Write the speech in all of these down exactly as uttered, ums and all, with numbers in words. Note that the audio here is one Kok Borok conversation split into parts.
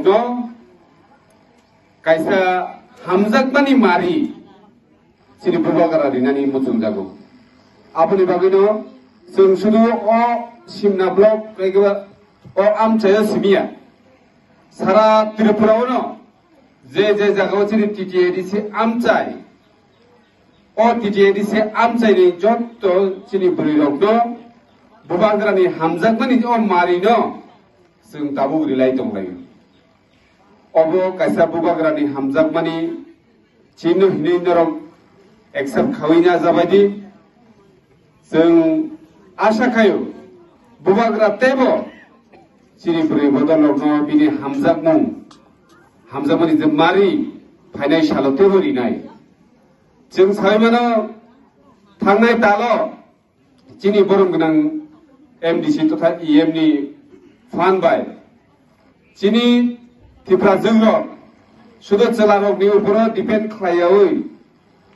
no kaisa hamjakmani mari chini bubagra rinani muchungjago. Aboni bagwino chwng sudu o Simna block kaiba o amchaio simiya. Sara Tripura o no je je jagao chini T T A D C amchai, o T T A D C amchaini jotto chini bwrwirokno bubagrani hamjakmani o marino chwng tabuk rilai tonglaio. Obo kaisa bubagrani hamjakmani chino hinwi norok accept khawi na jabaidi. Chwng asha khaio bubagra teibo chini bwrwi bodolrokno bini hamjakmung, hamjakmani je mari phainai salo teibo rinai. Chwng sai mano thangnai talo chini borom gwnang M D C totha E M ni phan bai chini Tipra jwng rok sudo chwla rok ni uporo depend khlai yawi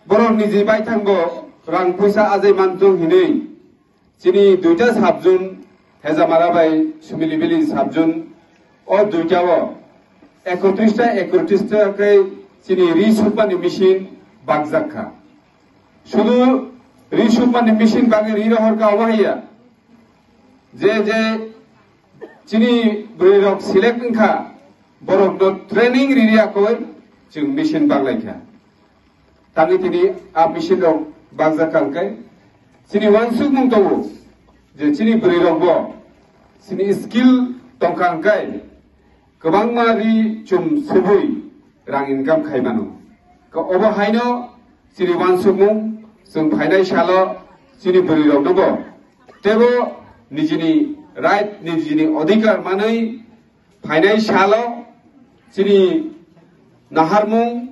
borok niji bai thango rang puisa ajai manjong hinwi chini duita sabjun Hejamara bai Sumili Valley sabjun o duita o ekotris ta ekotris ta khe chini ri sukmani machine bakjak kha. Sudu ri sukmani machine bagwi ri rohor ka obo haiya. Je je chini bwrwi rok select wngkha, borok no training ri ri akoi chwng machine baglai kha. Tangwi tini a machine rok bakjak kha hwnkhe chini wansukmung tongo je chini bwrwi rok bo chini skill tongkha hwnkhe kwbangma ri chum subui rang income khai mano. Ka obo haino chini wansukmung chwng phainai salo chini bwrwi rokno bo tebo nijini right, nijini odhikar manwi phainai salo chini naharmung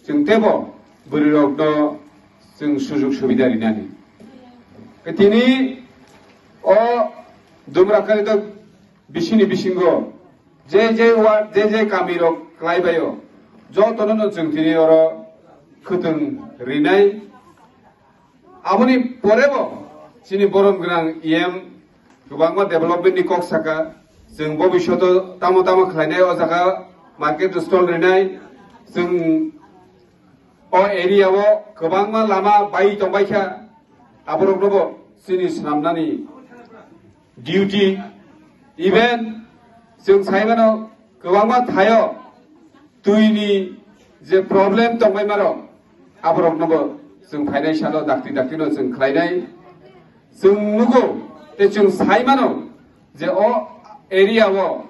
chwng tebo bwrwi rokno chwng sujuk subida rinani. Tini o Dumrakari to bisini bisingo je je ward, je je kami rok klai baio, jotono no chwng tini oro khwtwng rinai. Aboni porebo chini borom gwnang E M kwbangma development ni kok saka, chwng bobishoto tamo tamo khlainai o jaga market stall rinai, chwng o area o kwbangma lama bai tongbaikha, aboroknobo chini swnamnani duty, even chwng saimano kwbangma thaio twini je problem tongbai maro, aboroknobo chwng phainai salo dakti dakti no chwng khlainai. Chwng nugo tei chwng saimano je o area o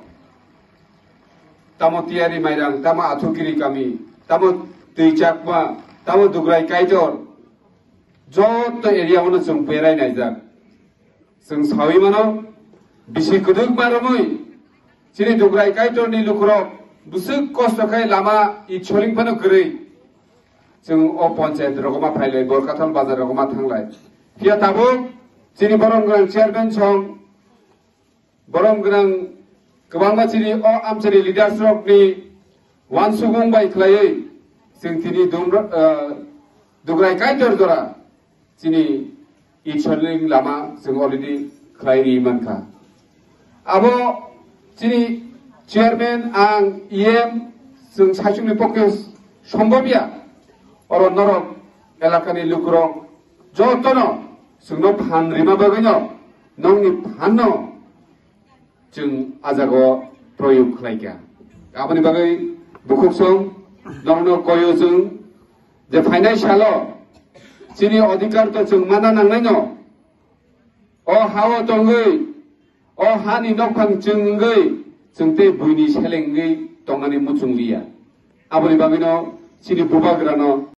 tamo Tiyari Mairang, tamo Athukiri kami, tamo Twichakma, tamo Dugrai Kaitor, joto area o no chwng berai naijak. Chwng sawi mano, bisi kwdwkma romwi chini Dugrai Kaitorni lukurok bwswk kosto khai lama i choling phano kwrwi. Chwng o panchayat rogo ma phailai, Borkathal bazar rogo ma thanglai. Phiya tabuk chini borom gwnang chairman song, borom gwnang kwbangma chini o amchari leaders rokni wansukmung bai khlaiwi chwng tini Dum-, ah, Dugrai Kaitor jora chini Ichorling lama chwng already khlai ri mankha. Abo chini chairman, ang E M, chwng saichungni pokhe sombobya, oro norok elakani lukurok jotono chwngno phan rima bagwino nongni phanno chwng a jagao proyog khlaikha. Aboni bagwi bukhuksong norokno koyo chwng je phainai salo chini odhikar to chwng mana nangnaino. O hao tongwi, o hani nokphang chwngwi chwng tei buini selengwi tongnani muchungliya. Aboni bagwino chini bubagrano